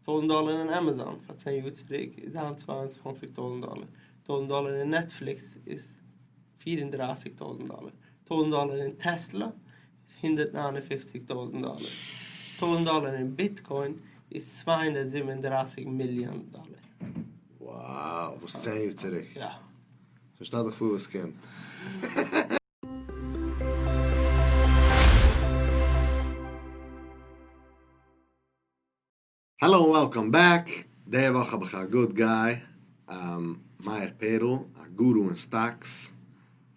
טויזנט דאלער אין עמעזאן פאר צען יאר צוריק איז היינט 22 טויזנט דאלער, טויזנט דאלער אין נעטפליקס איז 34 טויזנט דאלער, טויזנט דאלער אין טעסלא איז 159 טויזנט דאלער, טויזנט דאלער אין ביטקוין איז 237 מיליאן דאלער. Wow, וואס 10 יאר צוריק? יא. So שטעל דיך פאר וואס קומט. Hello און welcome back, די וואך האב איך א good guy, מאיר פערל, א guru אין stocks,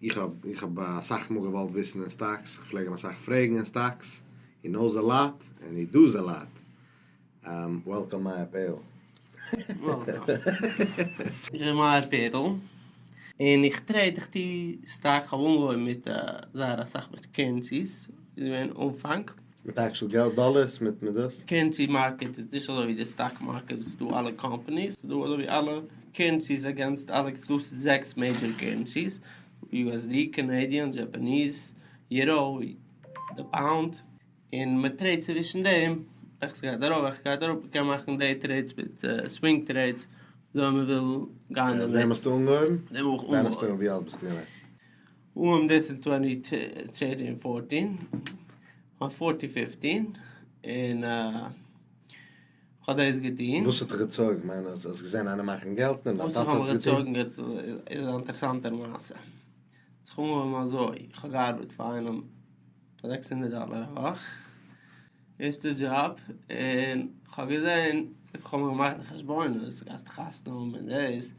איך האב איך האב אסאך מאל געוואלט וויסן אין stocks, איך פלעג אים אסאך פרעגן אין stocks, he knows a lot and he does a lot, welcome מאיר פערל. איך בין מאיר פערל, און איך trade, איך טו סטאק, כ'האב אנגעהויבן מיט זייער אסאך מיט currencies, איז געווען אנפאנג. מיט actual געלט דאלערס מיט מיט דאס? Currency market איז נישט אזוי ווי די stock market וואס ס'איז דא אלע companies, ס'איז דא אזוי ווי אלע currencies against אלע, ס'איז דא זעקס major currencies, USD, Canadian, Japanese, euro, די פאונד, און מען trade צווישן דעם, וועלכע ס'גייט ארויף וועלכע גייט אראפ, מען קען מאכן day trades מיט swing trades, וויאזוי מען וויל גיין דערמיט. וועם האסטו אנגעהויבן? דעם האב איך אנגעהויבן. ווי אלט ביסטו געווען? אנגעהויבן דאס אין twenty thirteen fourteen, forty fifteen, און כ'האב דאס געטון. וואס האט דיך געצויגן? כ'מיין אז האסט געזען איינער מאכן געלט און דיין טאטע האט עס געטון? וואס האט מיך געצויגן איז א אינטערעסאנטער מעשה. האט זיך אנגעהויבן אזוי, איך האב געארבעט פאר איינעם פאר 600 דאלער א וואך, ערשטע דזשאב, און כ'האב געזען, איך האב מיר געמאכט די חשבונות, גייסט חתונה האבן און דאס,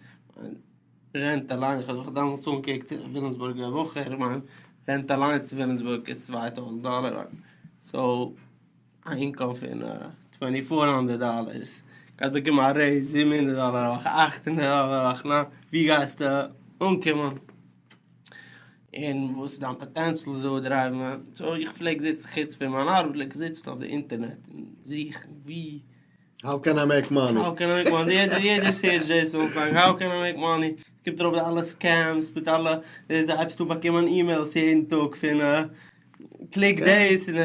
rent אליין, איך האב זיך דעמאלטס אנגעקוקט וויליאמסבורגער בחור, איך מיין rent אליינס אין וויליאמסבורג איז 2000 דאלער, so א income פון 2400 דאלערס, גייסט באקומען א raise 700 דאלער א וואך, 800 דאלער א וואך, נא, ווי גייסטו אנקומען? און וואס איז דיין potential צו drive ן? So איך פלעג זיצן חוץ פון מיין ארבעט פלעג איך זיצן אויף די אינטערנעט און זוכן ווי How can I make money? How can I make money? יעדער יעדער search דאס אנפאנג, how can I make money? ס'קומט ארויף די אלע scams מיט אלע, די הייבסט אן באקומען emails יעדן טאג פון click דאס און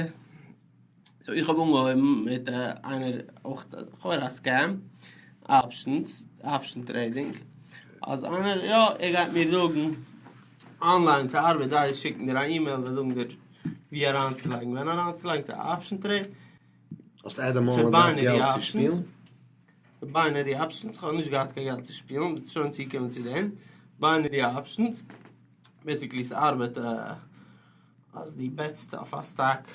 so איך האב אנגעהויבן מיט איינער אויך לכאורה א scam, options, option trading, אז איינער יא ער גייט מיר זאגן online ס'ארבעט זיי שיקן דיר א אימעיל זיי זאגן דיר ווי אריינצולייגן ווען אריינצולייגן ס'איז א option trade. האסט at the moment געהאט געלט צו שפילן? Binary options, כ'האב נישט געהאט קיין געלט צו שפילן, ביסט שוין צוגעקומען צו דעם, Binary options, basically ס'ארבעט אז דו bet סט אויף א סטאק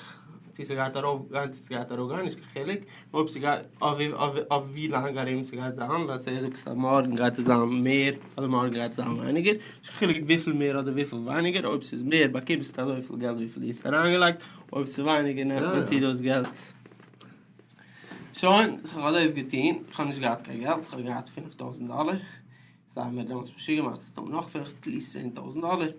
צו ס'גייט ארויף גיין צו ס'גייט אראפ גיין נישט קיין חילוק, אויב ס'גייט אויף ווי לאנג ארום ס'גייט זיין, let's say זאגסט אז מארגן גייט עס זיין מער אדער מארגן גייט עס זיין ווייניגער, נישט קיין חילוק וויפיל מער אדער וויפיל ווייניגער, אויב ס'איז מער באקומסטו אזויפיל געלט וויפיל דו האסט אריינגעלייגט, אויב ס'איז ווייניגער נעמט מען צו דאס געלט. שוין, so כ'האב דאס געטון, כ'האב נישט געהאט קיין געלט, כ'האב געהאט 5000 דאלער, זיי האבן מיר דעמאלטס משוגע געמאכט, עס איז דא נאך פינף, at least 10,000 דאלער,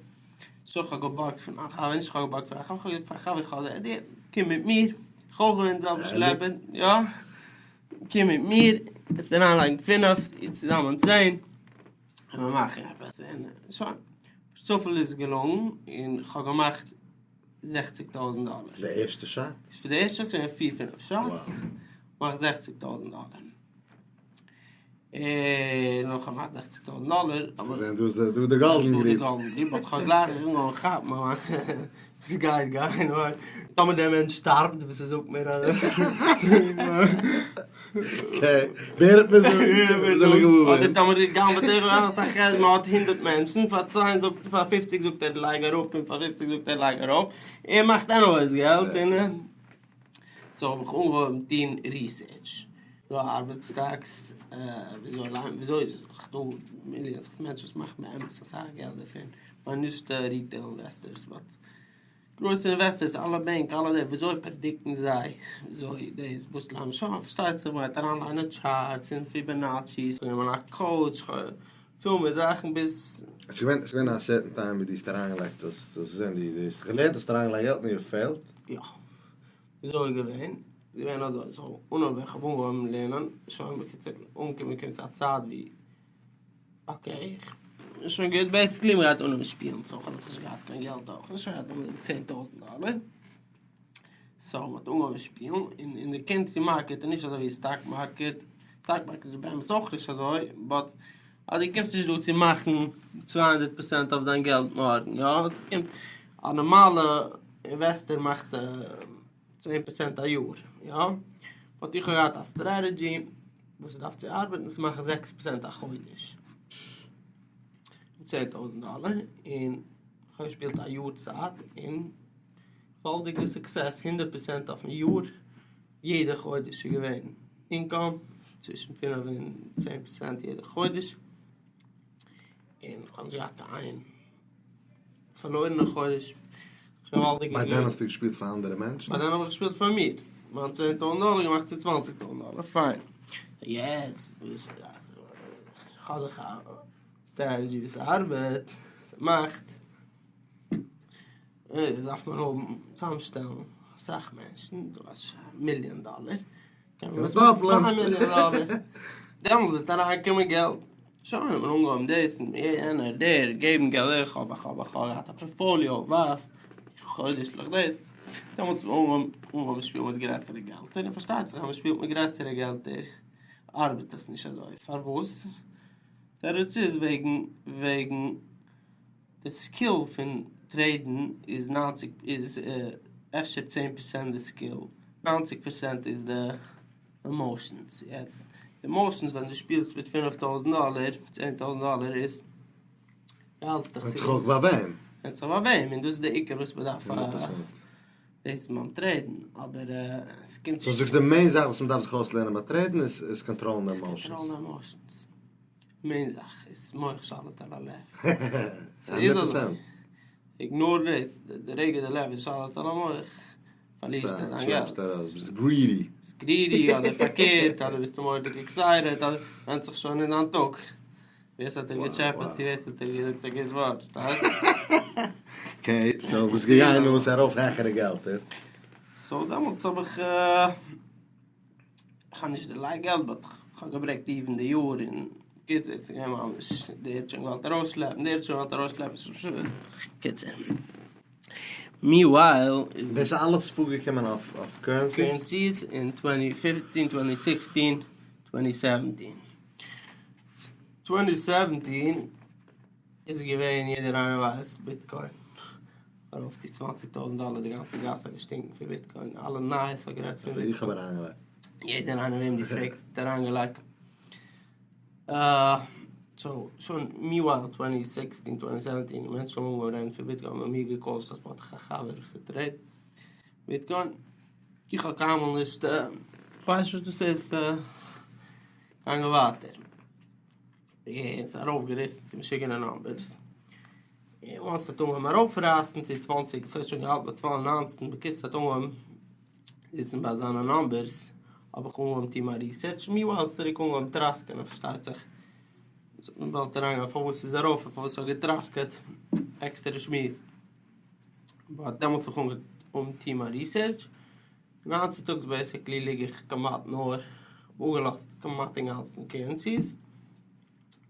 so כ'האב געבארגט פון א חבר, נישט כ'האב געבארגט פון א חבר, כ'האב געזאגט פאר א חבר, איך האב די idea, קום מיט מיר, איך אויך געווען זעלבע שלעפער, יא, קום מיט מיר, עס אריינלייגן פינף, צוזאמען צען, און מיר מאכן עפעס, און שוין, צופיל איז געלונגען, און כ'האב געמאכט 60,000 דאלער. די ערשטע shot? נישט פון די ערשטע shot, ס'איז געווען פיר פינף shots, געמאכט 60,000 דאלער. און נאך געמאכט 60,000 דאלער, אבער זען דא איז דא די גאלדן גריב. דא די גאלדן גריב, but כ'האב גלייך אנגעהויבן כאפן אז ס'גייט גיין, טאמער דער מענטש שטארבט וואס ער זאגט מיר אז Okay, ווער האט מיר זאגן? אדער טאמער גנב'עט ער האט א חשבון מען האט הונדערט מענטשן, פאר צען זאגט פאר פופציג זאגט ער לייג אראפ און פאר פופציג זאגט ער לייג ארויף, ער מאכט anyways געלט און so האב איך אנגעהויבן טון research, וויאזוי ארבעט סטאקס, וויאזוי ליינט, וויאזוי איז דא millions of מענטשן וואס מאכן באמת אסאך געלט דערפון, כ'מיין נישט retail investors but גרויסע investors, אלע בענק, אלע די, וויאזוי predict ן זיי, וויאזוי דאס, וואס למשל, פארשטייט זיך מ'גייט אריינליינען charts און פיבאנאטשיס, כ'האב גענומען א coach, פול מיט זאכן ביז. עס איז געווען, עס איז געווען א certain time ווי דו האסט אריינגעלייגט דאס, דאס זען די, דו האסט געלערנט האסט אריינגעלייגט געלט און you failed? יא. וויאזוי איז געווען? איז געווען אזוי, so אנהויב ווען כ'האב אנגעהויבן לערנען, שוין בקיצור, אנגעקומען קומט צו א צייט ווי okay, איך שוין גוט, basically מ'גייט אנהויבן שפילן, so כ'האב נאכנישט געהאט קיין געלט אויך נישט, כ'האב געהאט 10,000 דאלער, so מ'האט אנגעהויבן שפילן, און אין די currency market איז נישט אזוי ווי stock market. סטאק מארקעט איז באמת אויך נישט אזוי, באט אז דו קומסט נישט דא צו מאכן 200% אויף דיין געלט מארגן, יא, עס קומט א נארמאלע אינוועסטער מאכט 10% א יאר, יא, באט איך האב געהאט א סטרעטעדזשי וואס דארף צו ארבעטן צו מאכן 6% א חודש, 10,000 דאלער, און איך האב געשפילט א יאר צייט, און געוואלדיגע סוקסעס, 100% אויפן יאר, יעדע חודש איז געווען אינקאם צווישן 5 און 10% יעדע חודש, און איך האב נישט געהאט קיין איין פארלוירענע חודש, געוואלדיגע. ביי דען האסטו געשפילט פאר אנדערע מענטשן? ביי דען האב איך געשפילט פאר מיר, מיין 10,000 דאלער געמאכט צו 20,000 דאלער, פיין. יעצט וואס איך האב דאך א סטרעטעדזשי וואס ארבעט, מאכט, דארף מען האבן, צוזאמשטעלן אסאך מענטשן, דו ווייסט א מיליאן דאלער, קען מען עס מאכן 2 מיליאן דאלער, דעמאלטס וועט אריינקומען געלט. שוין האט מען אנגעהויבן דאס און יענער דער געבן געלט, איך האב איך האב איך האב געהאט א פארטפאליאו ווייזט חודש'ליך דאס, דעמאלטס האט מען אנגעהויבן שפילן מיט גרעסערע געלטער, און פארשטייט זיך אז מען שפילט מיט גרעסערע געלטער ארבעט עס נישט אזוי, פארוואס? תירוץ איז וועגן וועגן די סקיל פון טרעידן איז 90 איז אפשר 10% די סקיל, 90% איז די עמאושענס, יעצט די עמאושענס ווען דו שפילסט מיט 5,000 דאלער, 10,000 דאלער איז דו האלטסט דיך ווענדט זיך אויך ביי וועם. ווענדט זיך ביי וועם, און דאס איז די עיקר וואס מען דארף דאס ביים טרעידן, אבער ס'קומט סאו זאגסט די מעין זאך וואס מען דארף זיך אויסלערנען ביי טרעידן איז קאנטראלן די עמאושענס. איז קאנטראלן די עמאושענס. מעין זאך איז מח שליט על הלב. הונדערט פראצענט. איגנאר דאס, די רגע די לב איז שליט על המח, פארלירסטו דיין געלט. ביסט גרידי. ביסט גרידי אדער פארקערט, אדער ביסטו מורא'דיג עקסייטעד, אדער ווענדט זיך שוין אין דיין טאג. ווער ס'האט דיר געטשעפעט צו ווער ס'האט דיר געזאגט א גוט ווארט, פארשטייסט? אקעי, סאו ביסט געגאנגען און ס'איז ארויף העכערע געלטער. סאו דעמאלטס האב איך, כ'האב נישט דערלייגט געלט באט כ'האב געברעיקט איווען די יאר און קיצור ס'איז געווען ממש דער האט שוין געוואלט ארויסשלעפן דער האט שוין געוואלט ארויסשלעפן קיצור מיענווייל איז. דאס איז אלעס פארגעקומען אויף קורענסיס? קורענסיס אין טווענטי פיפטין טווענטי סיקסטין טווענטי סעווענטין טווענטי סעווענטין איז געווען יעדער איינער ווייסט ביטקוין ארויף צו 20,000 דאלער, די גאנצע גאס האט געשטינקן פון ביטקוין, אלע נייעס האט גערעדט פון ביטקוין. איך האב אריינגעלייגט. יעדער איינער וועם דו פרעגסט האט אריינגעלייגט. סאו שוין מיענווייל טווענטי סיקסטין טווענטי סעווענטין מענטשן האבן אנגעהויבן רעדן פון ביטקוין האבן מיר געקאלט אז מ'האט א חבר וואס ער טרעידט ביטקוין, איך האב קיינמאל נישט, איך ווייס נישט וואס דאס איז, געגאנגען ווייטער. און ס'איז ארויפגעריסן צו משוגענע נאמבערס, און וואנס ס'האט אנגעהויבן ארויפרייסן צו 20, ס'האט שוין געהאלטן ביי 219, בקיצור ס'האט אנגעהויבן זיצן ביי זיינע נאמבערס, האב איך אנגעהויבן טון מיין ריסערטש, מיענווייל האט עס צוריק אנגעהויבן טראסקען, פארשטייט זיך, יעצט האט מען באלד אריינגעגיין פארוואס ס'איז ארויף און פארוואס ס'האט געטראסקעט, עקסטערע שמועס, באט דעמאלטס האב איך אנגעהויבן טון מיין ריסערטש, און היינט צוטאגס בעיסיקלי ליג איך כמעט נאר אפגעלאזט כמעט אינגאנצן קורענסיס,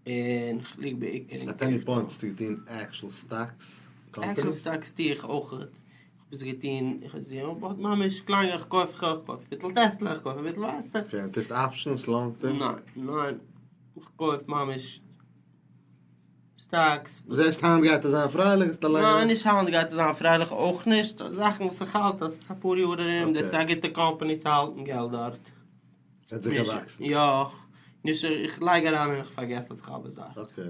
און כ'ליג בעיקר אין עט עני פוינט האסטו געטון עקשול סטאקס? עקשול סטאקס טו איך אויכעט, כ'האב עס געטון, איך האב עס געטון, באט ממש קליין, איך קויף, איך קויף אביסל טעסלע, איך קויף אביסל ווייסטע. אקעי, און טוסט אפשענס לאנג טערם? ניין, ניין, איך קויף ממש סטאקס. וואס הייסט היינט גייט עס זיין פרייליך? איז ניין, נישט היינט גייט עס זיין פרייליך אויך נישט, זאכן וואס איך האלט אז אפאר יאר ארום דאס איז א גוטע קאמפאני צו האלטן געלט דארט. ס'האט זיך געוואקסן. יא, נישט איך לייג אריין און איך פארגעס אז איך האב עס דארט. אקעי.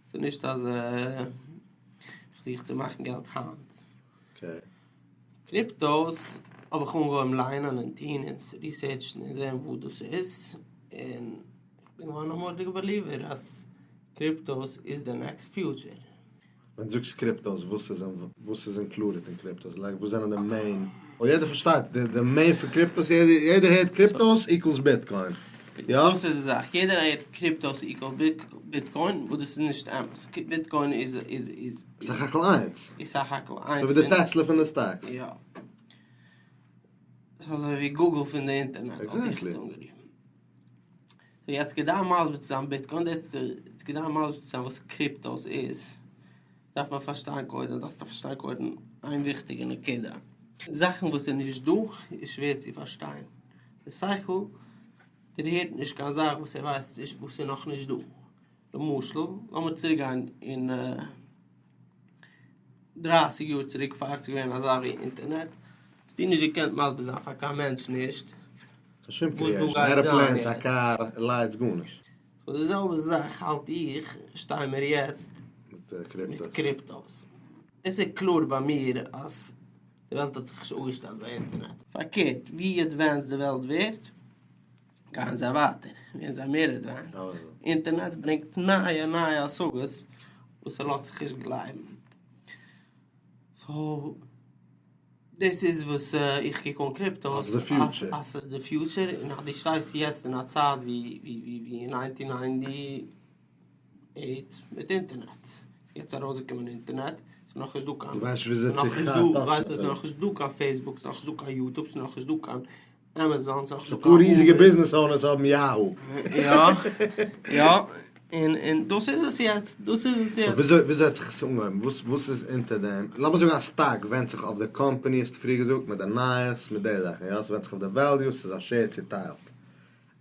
ס'איז נישט אז איך זוך צו מאכן געלט היינט. אקעי. קריפטאוס האב איך אנגעהויבן ליינען און טון און ריסערטשן און זען וואס דאס איז, און איך בין געווארן א מורא'דיגע בעליווער אז קריפטאוס איז די נעקסט פיוטשער. ווען דו זאגסט קריפטאוס וואס איז וואס איז אינקלודעד אין קריפטאוס? לייק וואס זענען די מעין? אוי יעדער פארשטייט די מעין פון קריפטאוס יעדער הערט קריפטאוס איקוועלס ביטקוין. יא? דאס איז די זאך יעדער הערט קריפטאוס איקוועל ביטקוין וואס דאס איז נישט אמת ביטקוין איז איז איז סך הכל איינס. איז סך הכל איינס. אזוי ווי די טעסלע פון די סטאקס. יא. ס'איז אזוי ווי גוגל פון די אינטערנעט וואלט איך עס אנגערופן. סאו יעצט כדי מסביר צו זיין ביטקוין, דאס איז כדי מסביר צו זיין וואס קריפטאוס איז, דארף מען פארשטיין קודם, דארפסטו פארשטיין קודם איין וויכטיגע נקודה. זאכן וואס איז נישט דא איז שווער צו פארשטיין. די שכל דערהערט נישט קיין זאך וואס ער ווייסט נישט וואס איז נאכנישט דא. למשל, לאמיר צוריק גיין אין דרייסיג יאר צוריק פאר ס'איז געווען אזא ווי אינטערנעט, האסטו נישט געקענט מסביר זיין פאר קיין מענטש נישט קיין שום וואס דא קריעשן, גייט זיין עראפלעינס, א יעצט. קאר, לייטס, גארנישט. סאו די זעלבע זאך האלט איך שטיי מיר יעצט מיט מיט קריפטאס. קריפטאס. עס איז קלאר ביי מיר אז די וועלט האט זיך נישט אפגעשטעלט ביי אינטערנעט. פארקערט, ווי עדווענסד די וועלט ווערט, גייען זיי ווייטער, ווערן זיי מער עדווענסד. אינטערנעט ברענגט נייע נייע השגות וואס ס'לאזט זיך נישט גלייבן. סאו דאס איז וואס איך קוק אן קריפטאס אז די פיוטשער. אז ס'איז די פיוטשער און אז דו שטייסט יעצט אין א צייט ווי ווי ווי אין ניינטין ניינטי עיט מיט אינטערנעט. ס'איז יעצט ארויסגעקומען אינטערנעט, ס'איז נאכנישט דא קיין דו ווייסט נישט וויאזוי צו נאכנישט דא, טאטשן ווייסט אפילו. נאכנישט דא קיין פעיסבוק, ס'איז נאכנישט דא קיין יוטוב, ס'איז נאכנישט דא קיין עמעזאן, ס'איז נאכנישט דא אפאר קיין ריזיגע אובער. ביזנעס אונערס האבן יאהו. יא, יא, און און דאס איז עס יעצט, דאס איז עס סאו יעצט. וויאזוי וויאזוי האט זיך עס אנגעהויבן? וואס וואס איז אונטער דעם? לאמיר זאגן א סטאק ווענדט זיך אויף די קאמפאני האסטו פריער געזאגט, מיט די נייעס, מיט די זאכן, יא? ס'ווענדט זיך אויף די וועליו, ס'איז א שעיר צוטיילט.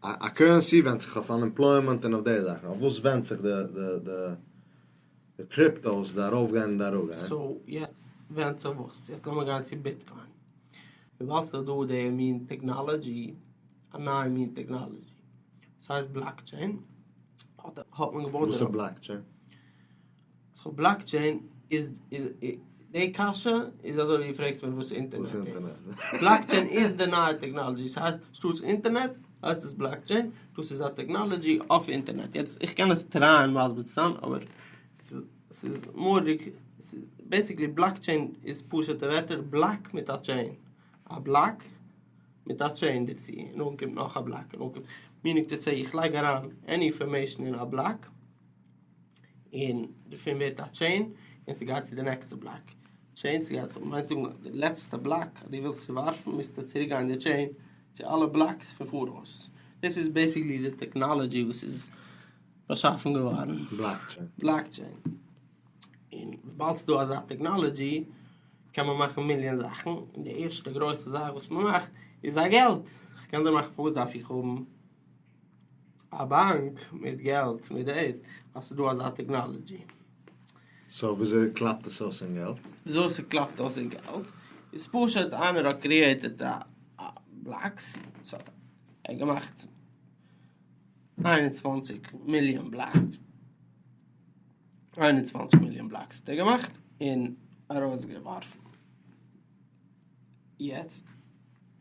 א א קורענסי ווענדט זיך אויף אנעמפלוימענט און אויף די זאכן. אויף וואס ווענדט זיך די די די די קריפטאוס, די ארויפגיין און די אראפגיין? סאו יעצט ווענדט זיך וואס? יעצט לאמיר גיין צו ביטקוין. וויבאלד ס'איז דא די מין טעקנאלעדזשי, א נייע מין טעקנאלעדזשי, ס'הייסט בלאקטשעין, האט האט מען געבויט וואס איז דערויף. בלאקטשעין? סאו בלאקטשעין איז איז די קשיא איז אזוי ווי דו פרעגסט מיר וואס וואס אינטערנעט איז איז. אינטערנעט? בלאקטשעין איז די נייע טעקנאלעדזשי, ס'הייסט שטאטס אינטערנעט הייסט עס בלאקטשעין, דאס איז א טעקנאלעדזשי אויף אינטערנעט. יעצט איך קען עס טרייען מסביר צו זיין אבער ס'איז מורא'דיג, בעיסיקלי בלאקטשעין איז פשוט'ע ווערטער בלאק מיט א טשעין, א בלאק מיט א טשעין דערצו, און נאכדעם קומט נאך א בלאק, און נאכדעם קומט, מינינג טו סעי איך לייג אריין עני אינפארמעישן אין א בלאק, און דערפון ווערט א טשעין, און ס'גייט צו די נעקסטע בלאק, טשעין ס'גייט צו, מיינט זאגן די לעצטע בלאק אז דו ווילסט צואווארפן מוזטו צוריק גיין די טשעין צו אלע בלאקס פון פאראויס, דאס איז בעיסיקלי די טעקנאלעדזשי וואס איז באשאפן געווארן. בלאקטשעין. בלאקטשעין. און וויבאלד ס'דא אזא טעקנאלעדזשי קען מען מאכן מיליאן זאכן, און די ערשטע גרויסע זאך וואס מען מאכט איז א געלט. כ'קען דיר מאכן פארוואס דארף איך האבן א באנק מיט געלט מיט דאס אז ס'דא אזא טעקנאלעדזשי. סאו וויאזוי קלאפט עס אויס אין געלט? וויאזוי ס'קלאפט אויס אין געלט איז פשוט איינער האט קריעטעד א בלאקס, ס'האט ער געמאכט 21 מיליאן בלאקס, 21 מיליאן בלאקס האט ער געמאכט און ארויסגעווארפן. יעצט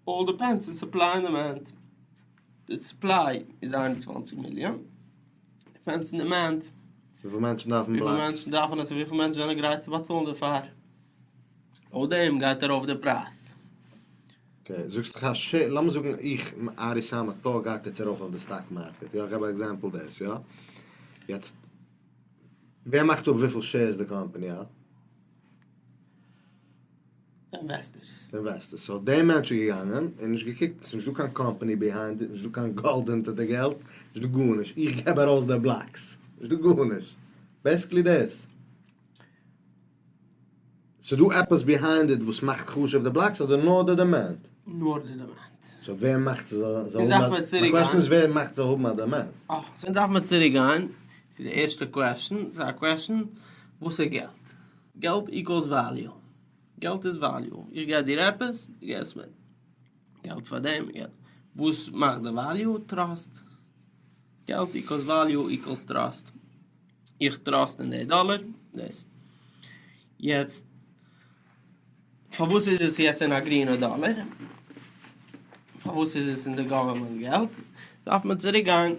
אלל דיפענדס אן סופליי און דימענד, די סופליי איז 21 מיליאן, דיפענדס אן דימענד. וויפיל מענטשן דארפן וויפיל בלאקס? מענטשן דארפן עס און וויפיל מענטשן זענען גרייט צו באצאלן דערפאר. לויט דעם גייט ארויף די פרייז. אקעי, זאגסט דאך א ש... לאמיר זאגן איך, ארי סאמעטאל גייט יעצט ארויף אויף די סטאק מארקעט, יא? איך געב א עקזעמפל דאס, יא? יעצט, ווער מאכט אפ וויפיל שעירס די קאמפאני האט? די אינוועסטערס. די אינוועסטערס. סאו דער מענטש איז געגאנגען און נישט געקוקט, ס'איז נישטא קיין קאמפאני ביהיינד איט, נישטא קיין גאלד אונטער די געלט, נישטא גארנישט, איך געב ארויס די בלאקס, נישטא גארנישט. בעיסיקלי דאס. ס'דא עפעס ביהיינד איט וואס מאכט חשוב די בלאקס אדער נאר די דימענד? נאר די דימענד. סאו ווער מאכט ס'זאל און דארף האבן מען א, צוריק מיין קוועשן גיין. איז ווער מאכט ס'זאל האבן א דימענד? אה, סאו דארף מען צוריק גיין צו די ערשטע קוועשן, ס'איז א קוועשן וואס איז געלט? געלט איקוועלס וועליו. געלט איז וועליו. איך געב דיר עפעס, דו געבסט מיר געלט פאר דעם. וואס מאכט די וועליו? טראסט. געלט איקוועלס וועליו איקוועלס טראסט. איך טראסט אין די דאלער, דאס. יעצט, פארוואס איז עס יעצט אין א גרינע דאלער? פארוואס איז עס אין די גאווערמענט געלט? דארף מען צוריק גיין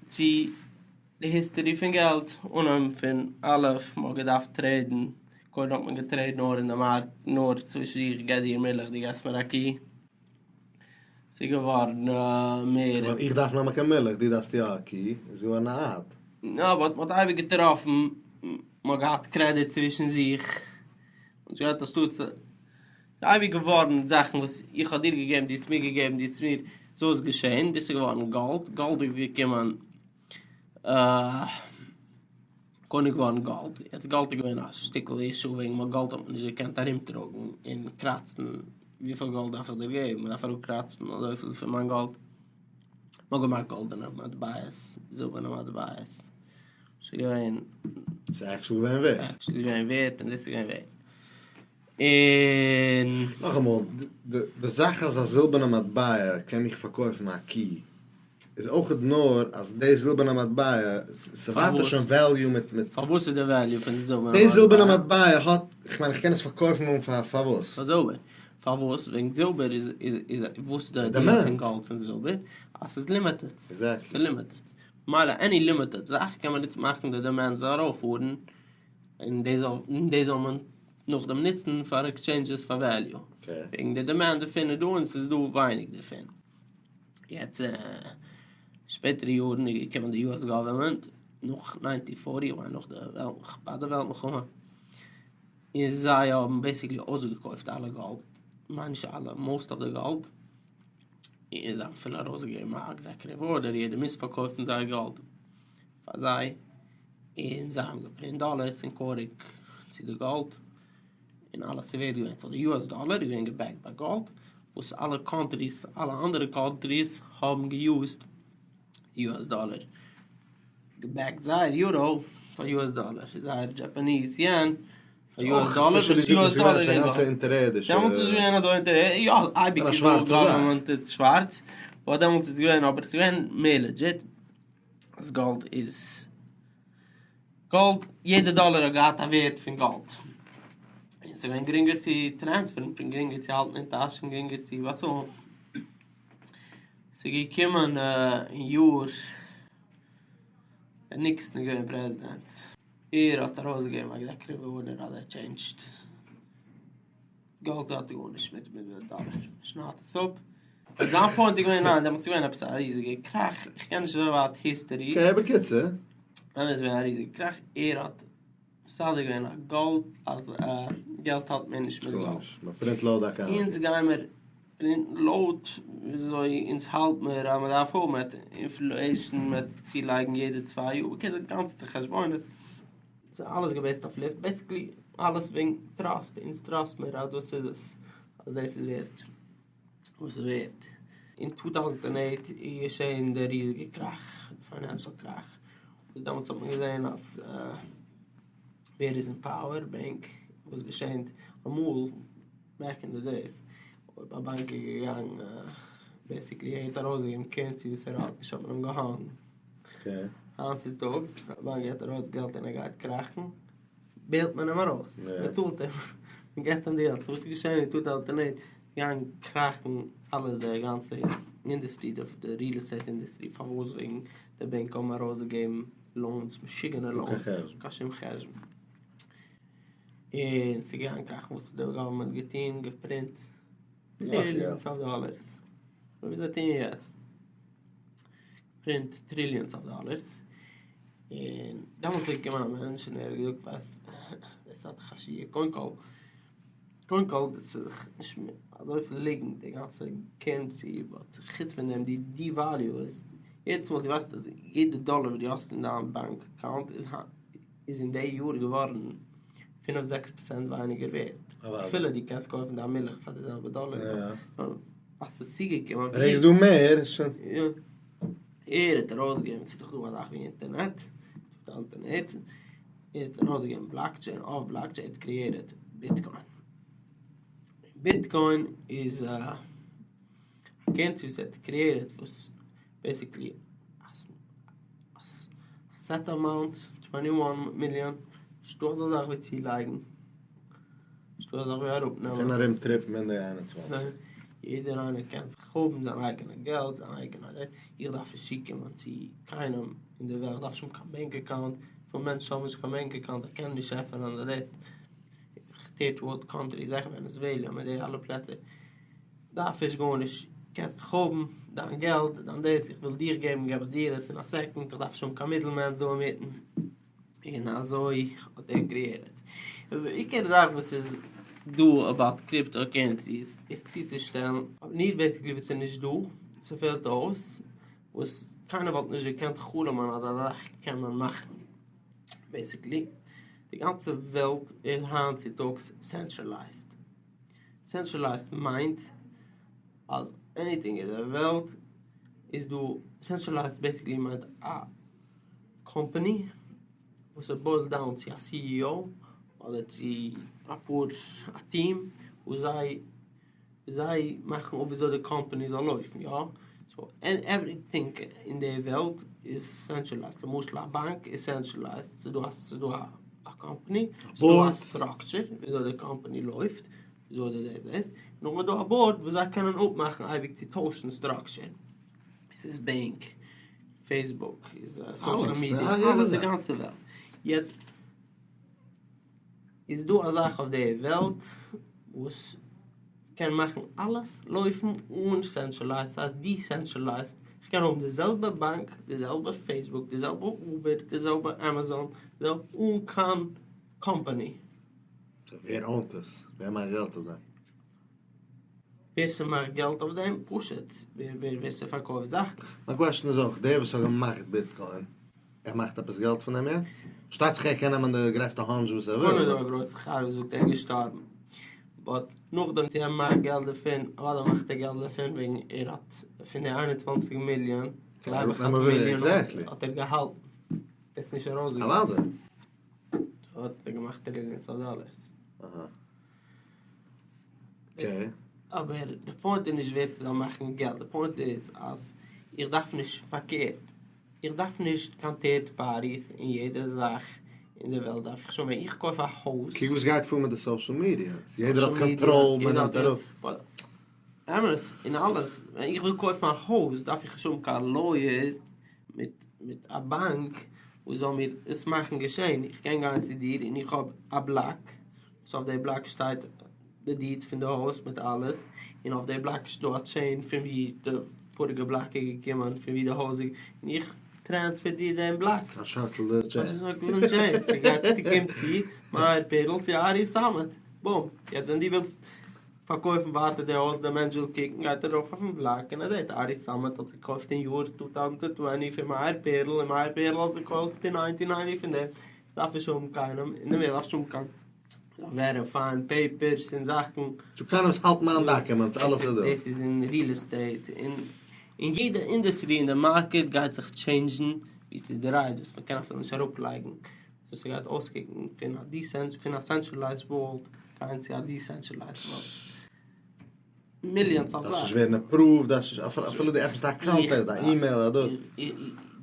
צו די היסטערי פון געלט, אנהויבן פון א', מען האט געדארפט טרעידן, קודם האט מען געטרעיד נאר אין די מארק, נאר צווישן איך געב דיר מילך דו געבסט מיר א קי. ס'איז געווארן מער. איך דארף נאר קיין מילך, דו דארפסט יא א קי, איז געווארן א עד. יא, באט מ'האט אייביג געטראפן, מ'האט געהאט קרעדיט צווישן זיך, מ'האט געהאט א סטאר, ס'איז אייביג געווארן זאכן וואס איך האב דיר געגעבן, דו האסט מיר געגעבן, דו האסט מיר, אזוי איז געשען, ביז ס'איז געווארן גאלד, גאלד איז געקומען. קודם געווארן גאלד, יעצט גאלד איז געווען א שטיקל אישו וועגן ווייל גאלד האט מען נישט געקענט ארומטראגן און קראצן, וויפיל גאלד דארף איך דיר געבן? מ'דארף אראפקראצן אזויפיל פון מיין גאלד. מ'האט געמאכט גאלדענע מטבעות, זילבערנע מטבעות, ס'איז געווען. ס'איז עקטשועלי געווען ווערט. עקטשועלי געווען ווערט און דאס איז געווען ווערט. און. נאכאמאל, די זאך אז א זילבערנע מטבע קען מיך פארקויפן א קי, איז אויכעט נאר אז די זילבערנע מטבע, ס'ווייטער שוין וועליו מיט מיט. פארוואס איז די וועליו פון די זילבערנע מטבע? די זילבערנע מטבע האט, כ'מיין איך קען עס פארקויפן אן פאר פארוואס? פאר זילבער. פארוואס? וועגן זילבער איז איז איז וואס איז די איידיע פון גאלד פון זילבער? אז ס'איז לימיטעד. עקזעקטלי. ס'איז לימיטעד. ממילא עני לימיטעד זאך קען מען איצט מאכן די דימענד זאל ארויפפארן, און דאס זאל און דאס זאל מען נאכדעם נוצן פאר עקסטשעינדזשעס פאר וועליו. וועגן די דימענד דערפון איז דא און ס'איז דא ווייניג דערפון. יעצט שפעטערע יארן איז געקומען די יו עס גאווערמענט נאך ניינטין פארטי, כ'מיין נאך די וועלט ביי די וועלט מלחמה, און זיי האבן בעיסיקלי אויסגעקויפט אלע גאלד, כ'מיין נישט אלע, מאוסט אוו די גאלד, און זיי האבן אפילו ארויסגעגעבן א עקזעקוטיוו ארדער יעדער מוז פארקויפן זייער גאלד פאר זיי, און זיי האבן געפרינט דאלערס אקארדינג צו די גאלד, און אלעס איז ווערט געווען, סאו די יו עס דאלער איז געווען געבעקט ביי גאלד, וואס אלע קאנטריס, אלע אנדערע קאנטריס האבן געיוזט יו עס דאלער. געבעקט זייער יורא פאר יו עס דאלער, זייער דזשעפעניז יען פאר יו עס דאלער, וואס יו עס דאלער איז גאלד. דעמאלטס איז געווען אזוי אינטערערדיש, יא אייביג איז דא גאווערמענט איז שווארץ, באט דעמאלטס איז געווען, אבער עס איז געווען מער לעדזשיט אז גאלד איז גאלד, יעדע דאלער האט געהאט א ווערד פון גאלד, און עס איז געווען גרינגער צו טרענספערן, גרינגער צו האלטן אין טאש און גרינגער צו באצאלן. ס'איז געקומען אין יאר ווען ניקסאן איז געווען פרעזידענט, ער האט ארויסגעגעבן א עקזעקוטיוו ארדער אז ער טשעינדזשט גאלד האט גארנישט מיט מיט די דאלער, שניידט עס אפ, און זיין פוינט איז געווען ניין דעמאלטס איז געווען עפעס א ריזיגע קראך, איך קען נישט אזוי ווייט היסטערי. אקעי בקיצור. עס איז געווען א ריזיגע קראך, ער האט מסדר געווען א גאלד אז געלט האט מער נישט מיט גאלד. מען פרינט לויט די אקאונט. אונז גיימער פרינטן לויט וויאזוי אונז האלט מיר אז מען דארף האבן מיט אינפלעישן מיט צולייגן יעדע צוויי יאר בקיצור גאנצעטע חשבונות. ס'איז אלעס געבעיסט אויף לופט בעיסיקלי אלעס וועגן טראסט אונז טראסט מיר אז דאס איז עס אז דאס איז ווערט. וואס איז ווערט. אין טו טאוזנט און עיט איז געשען די ריזיגע קראך, די פיינענשעל קראך, וואס דעמאלטס האט מען געזען אז ווער איז אין פאוער, בענק, וואס געשענט אמאל בעק אין די דעיס, אויב א באנק איז געגאנגען בעיסיקלי ער האט ארויסגעגעבן קערענסי וואס ער האט נישט האט מען אים געהאנגן, היינט צוטאגס א באנק געבט ארויס געלט און ער גייט קראכן. בעילט מען אים ארויס, מען צאלט אים, מען געבט אים די געלט, סאו וואס איז געשען אין טו טאוזענד עיט, געגאנגען קראכן אלע די גאנצע אינדוסטרי, די ריעל עסטעיט אינדוסטרי, פארוואס וועגן די בענק האבן ארויסגעגעבן לאונס, משוגענע לאונס, קיין שום חשבון, און ס'איז געגאנגען קראכן, וואס האט די גאווערמענט געטון, געפרינט טריליאנס אוו דאלערס, און ווי זיי טוען יעצט. פרינט טריליאנס אוו דאלערס, און דעמאלטס איז געקומען א מענטש און ער האט געזאגט ווייסט דאס האט דאך א שיעור, קודם כל קודם כל דאס איז דאך נישט אזויפיל ליגנט די גאנצע קערענסי באט חוץ פון דעם די דיוועליוסט יעדעס מאל דו ווייסט אז יעדע דאלער וואס דו האסט אין דיין באנק אקאונט איז איז אין די יאר געווארן פינף זעקס פראצענט ווייניגער ווערט אפילו דו קענסט קויפן דיין מילך פאר די זעלבע דאלער. אז ס'איז צוגעקומען. ברענגסט דא מער שוין. יא. ער האט ארויסגעגעבן, ס'איז דאך דא אזאך ווי אינטערנעט, ס'איז דא אינטערנעט, ער האט ארויסגעגעבן בלאקטשעין, אויף בלאקטשעין, ער האט קריעיטעד ביטקוין. ביטקוין איז א קערענסי וואס ער האט קריעיטעד וואס בעיסיקלי א סעט אמאונט, טווענטי וואן מיליאן, נישטא אזא זאך ווי צולייגן. נישטא אזא זאך ווי אראפנעמען. קען ארום טריפן אין די 21. יעדער איינער קען זיך האבן זיין אייגענע געלט, זיין אייגענע דעט, איך דארף נישט צוקומען צו קיינעם אין די וועלט, איך דארף נישט האבן קיין בענק אקאונט, פיל מענטשן האבן נישט קיין בענק אקאונט, זיי קענען נישט עפענען די דאס, טערד ווארלד קאנטריס, זעכער ווענעזוועלע מיט די אלע פלעצער, דארף נישט גארנישט, קענסט דיך האבן דיין געלט, דיין דאס, איך וויל דיר געבן, געב איך דיר עס אין א סעקאנד, איך דארף נישט האבן קיין מידלמענס דא אינמיטן. און אזוי האט ער קריעיטעד. איז די עיקר זאך וואס איז דא אבאוט קריפטא קערענסיס איז צוצושטעלן א ניד בעיסיקלי וואס איז נישט דא, ס'פעלט אויס, וואס קיינער וואלט נישט געקענט חלומ'ען אז אזא זאך קען מען מאכן. בעיסיקלי די גאנצע וועלט איז היינט צוטאגס סענטרעלייזד. סענטרעלייזד מיינט אז עניטינג אין די וועלט. איז דא סענטרעלייזד בעסיקלי מיינט א קאמפאני וואס איז בוילד דאון צו א CEO אדער צו אפאר א טיעם וואס זיי זיי מאכן אפ וויאזוי די קאמפאני זאל לויפן יא סאו עווריטינג אין די וועלט איז סענטרעלייזד למשל א באנק איז סענטרעלייזד ס'איז דא ס'איז דא א קאמפאני ס'איז דא א סטראקטשער וויאזוי די קאמפאני לויפט וויאזוי די דאס דאס נאכדעם איז דא א באורד וואס זיי קענען אפמאכן אייביג צו טוישן סטראקטשער עס איז בענק פעיסבוק איז סאושעל מידיע אלעס די גאנצע וועלט יעצט איז דא א זאך אויף די וועלט וואס קען מאכן אלעס לויפן אן סענטרעלייזד, ס'הייסט דיסענטרעלייזד, כ'קען האבן די זעלבע באנק, די זעלבע פעיסבוק, די זעלבע אובער, די זעלבע עמעזאן, אן קיין קאמפאני. ווער אונט עס? ווער מאכט געלט אויף דעם? ווער ס'מאכט געלט אויף דעם? פשוט ווער ס'פארקויפט זאכן. מיין קוועשטען איז אויך, דער וואס האט געמאכט ביטקוין, ער מאכט עפעס געלט פון דעם יעצט? פארשטייט זיך ער קען נעמען די גרעסטע האנדזש וואס ער וויל. קודם איז דא א גרויסע חבר וואס זאגט ער איז געשטארבן, באט נאכדעם צו ער מאכט געלט דערפון, אוודאי מאכט ער געלט דערפון וועגן ער האט פון די 21 מיליאן, גלייב איך אז מיליאן האט ער געהאלטן, ער האט עס נישט ארויסגעגעבן. אוודאי. האט ער געמאכט טריליאנס אוו דאלערס. אהא. אקעי. אבער די פוינט איז נישט ווער ס'זאל מאכן געלט, די פוינט איז אז איך דארף נישט פארקערט, איך דארף נישט קיין טערד פארטיס אין יעדע זאך אין די וועלט דארף איך שוין ווען איך קויף א הויז. קוק וואס גייט פאר מיט די סאושעל מידיע, יעדער האט קאנטראל, מען נעמט אראפ. אמת, און אלעס, ווען איך וויל קויפן א הויז דארף איך נישט האבן קיין לויער מיט מיט א באנק וואס זאל מיר עס מאכן געשען, איך קען גיין צו דיר און איך האב א בלאק, וואס אויף די בלאק שטייט די דיד פון די הויז מיט אלעס, און אויף די בלאק איז דא א טשעין פון ווי די פאריגע בלאק איז געקומען, פון ווי די הויז איז, און איך טרענספער דיר דעם בלאק. א שאקל די טשעין. א שאקל די טשעין, ס'גייט ס'קומט צו מאיר פערל צו ארי סאמעט, בום, יעצט ווען דו ווילסט פארקויפן ווייטער די הויז, דער מענטש וויל קוקן, גייט ער ארויף אויפן בלאק און ער זעט ארי סאמעט האט געקויפט אין יאר טו טאוזנט און טווענטי פון מאיר פערל און מאיר פערל האט געקויפט אין ניינטין ניינטי פון דעם, דארף נישט האבן קיינעם און דער דארף נישט האבן קיין וועריפייען פעיפערס און זאכן. סאו קיינער וואס האלט מיין דאקומענטס אלעס איז דא. דאס איז אין ריעל עסטעיט און אין יעדע אינדעסטרי אין די מארקעט גייט זיך טשעינדזשן ווי צודרייט וואס מ'קען אפילו נישט אראפלייגן. וואס ס'גייט אויסקוקן פון א דיסענט פון א סענטרעלייזד ווארלד גיין צו א דיסענטרעלייזד ווארלד. מיליאנס אוו דארפסט נישט ווערן אפראווד, דארפסט נישט, אפילו דו עפנסט א אקאונט, א אימעיל, א דאס.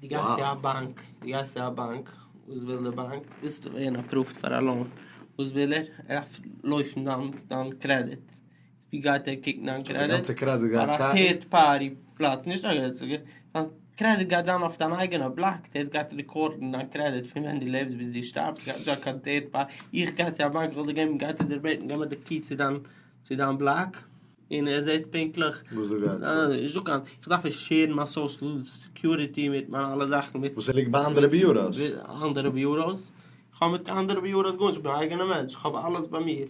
דו גייסט צו א באנק, דו גייסט צו א באנק, וואס וויל די באנק? ווילסט ווערן אפראווד פאר א לאון, וואס וויל ער? ער דארף לויפן דיין דיין קרעדיט, ווי גייט ער קוקן דיין קרעדיט? די גאנצע קרעדיט גייט פאר א טערד פארטי פלאץ, נישט א דיין קרעדיט גייט זיין אויף דיין אייגענע בלאק, דאס גייט רעקארדן דיין קרעדיט פון ווען דו לעבסט ביז דו שטארבסט, גייט נישט זיין קיין טערד פארטי, איך גיי צו א באנק איך וויל דיר געבן, גייט ער דיר בעטן גיב מיר די קי צו דיין צו דיין בלאק, און ער זעט פונקטליך וואס דא גייט פאר. נישט דא קיין, איך דארף נישט שערן מיין סאושעל סעקיוריטי מיט מיינע אלע זאכן מיט. וואס ליגט ביי אנדערע ביוראס. אנדערע ביוראס, איך האב מיט קיין אנדערע ביוראס גארנישט, איך בין א אייגענע מענטש, איך האב אלעס ביי מיר.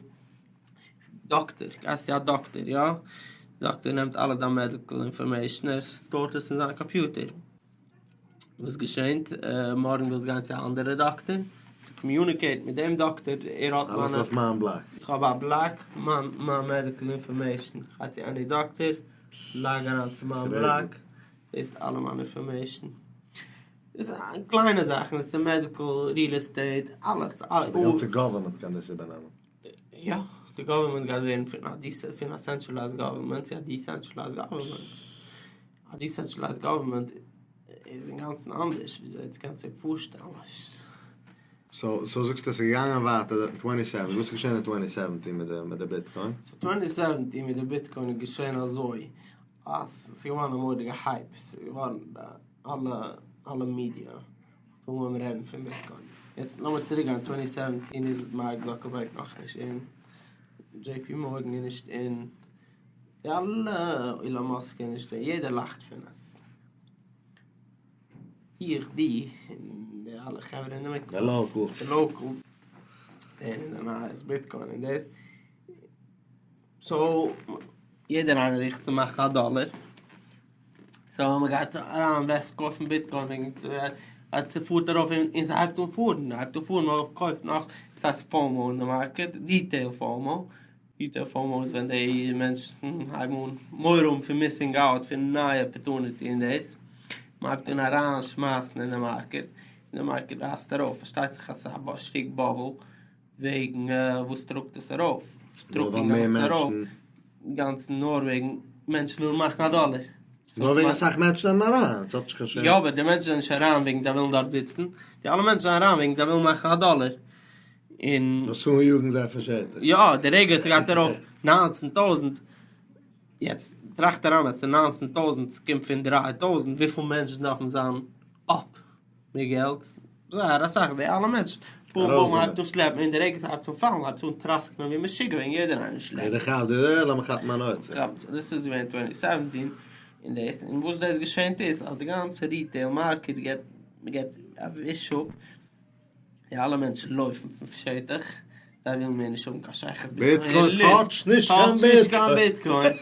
דאקטער, גייסט צו א דאקטער, יא? דאקטער נעמט אלע דיין מעדיקל אינפארמעישן, ער סטארט עס אין זיין קאמפיוטער. וואס געשענט? מארגן ווילסט גיין צו א אנדערע דאקטער, צו קאמיוניקעיט מיט דעם דאקטער, ער האט מיינע. אלעס אויף מיין בלאק. איך האב א בלאק, מיין מיין מעדיקל אינפארמעישן, כ'גיי צו עני דאקטער, לאג אריין צו מיין בלאק, זעסט אלע מיין אינפארמעישן. קליינע זאכן, עס איז מעדיקל, ריעל עסטעיט, אלעס. סאו די גאנצע גאווערמענט קען דאס איבערנעמען? יא, די גאווערמענט גייט ווערן פון א דיסע פון א סענטרעלייזד גאווערמענט צו א דיסענטרעלייזד גאווערמענט. א דיסענטרעלייזד גאווערמענט איז אינגאנצן אנדערש וויאזוי עטס קענטס זיך פארשטעלן. סאו סאו זאגסטו עס איז געגאנגען ווייטער דארט אין טווענטי סעווענטין, וואס איז געשען אין טווענטי סעווענטין מיט די מיט די ביטקוין? סאו טווענטי סעווענטין מיט די ביטקוין איז געשען אזוי אז ס'איז געווארן א מורא'דיגע הייפ, ס'איז געווארן אלע אלע מידיע האט אנגעהויבן רעדן פון ביטקוין. יעצט לאמיר צוריק גיין, טווענטי סעווענטין איז מארק זאקערבערג נאכנישט אין, דזשעי פי מארגן איז נישט אין, די אלע אילאן מאסק איז נישט אין, יעדער לאכט פון עס. איך, דו, און די אלע חברה אין די מקווה. די לאקעלס. די לאקעלס. זעען אין די נייעס ביטקוין און דאס. סאו יעדער איינער זוכט צו מאכן א דאלער, סאו מען גייט אריין אינוועסט קויפן ביטקוין וועגן אז ס'פארט ארויף און ס'הייבט אן פארן, הייבט אן פארן מען קויפט נאך, ס'הייסט פאומאו אין די מארקעט, ריטעיל פאומאו. ריטעיל פאומאו איז ווען די מענטשן הייבן אן מורא האבן פון מיסינג אוט פון נייע אפערטוניטי און דאס מ'הייבט אן אריין שמייסן אין די מארקעט און די מארקעט רייסט ארויף פארשטייט זיך אז ס'איז א שטיק באבל וועגן וואס טראגט עס ארויף? נאר ווייל מער מענטשן. גאנצן נאר וועגן מענטשן ווילן מאכן א דאלער. נאר וועגן אסאך מענטשן זענען אריין, ס'האט נישט קיין שום. יא אבער די מענטשן זענען נישט אריין וועגן זיי ווילן דארט זיצן, די אלע מענטשן זענען אריין וועגן זיי ווילן מאכן א דאלער. און. נאר סאו יאגן זיי פון שטח. יא, די רגע ס'גייט ארויף 19,000, יעצט טראכט אריין ווען ס'איז 19,000 ס'קומט פון 3,000 וויפיל מענטשן דארפן זיין אפ מיט געלט? זייער אסאך, די אלע מענטשן, בום בום מ'הייבט אן שלעפן און די רגע ס'הייבט אן פאלן הייבט אן טראסקענען ווי משוגע ווען יעדער איינער שלעפט. יעדער כאפט די די לאמיר כאפן מיין אוצר. דאס איז געווען twenty seventeen און דאס און וואס דאס געשענט איז אז די גאנצע ריטעיל מארקעט געט מ'געט א וויש אפ. די אלע מענטשן לויפן פון שטח, זיי ווילן מער נישט האבן קיין שייכות מיט ביטקוין, טאטש נישט קיין ביטקוין,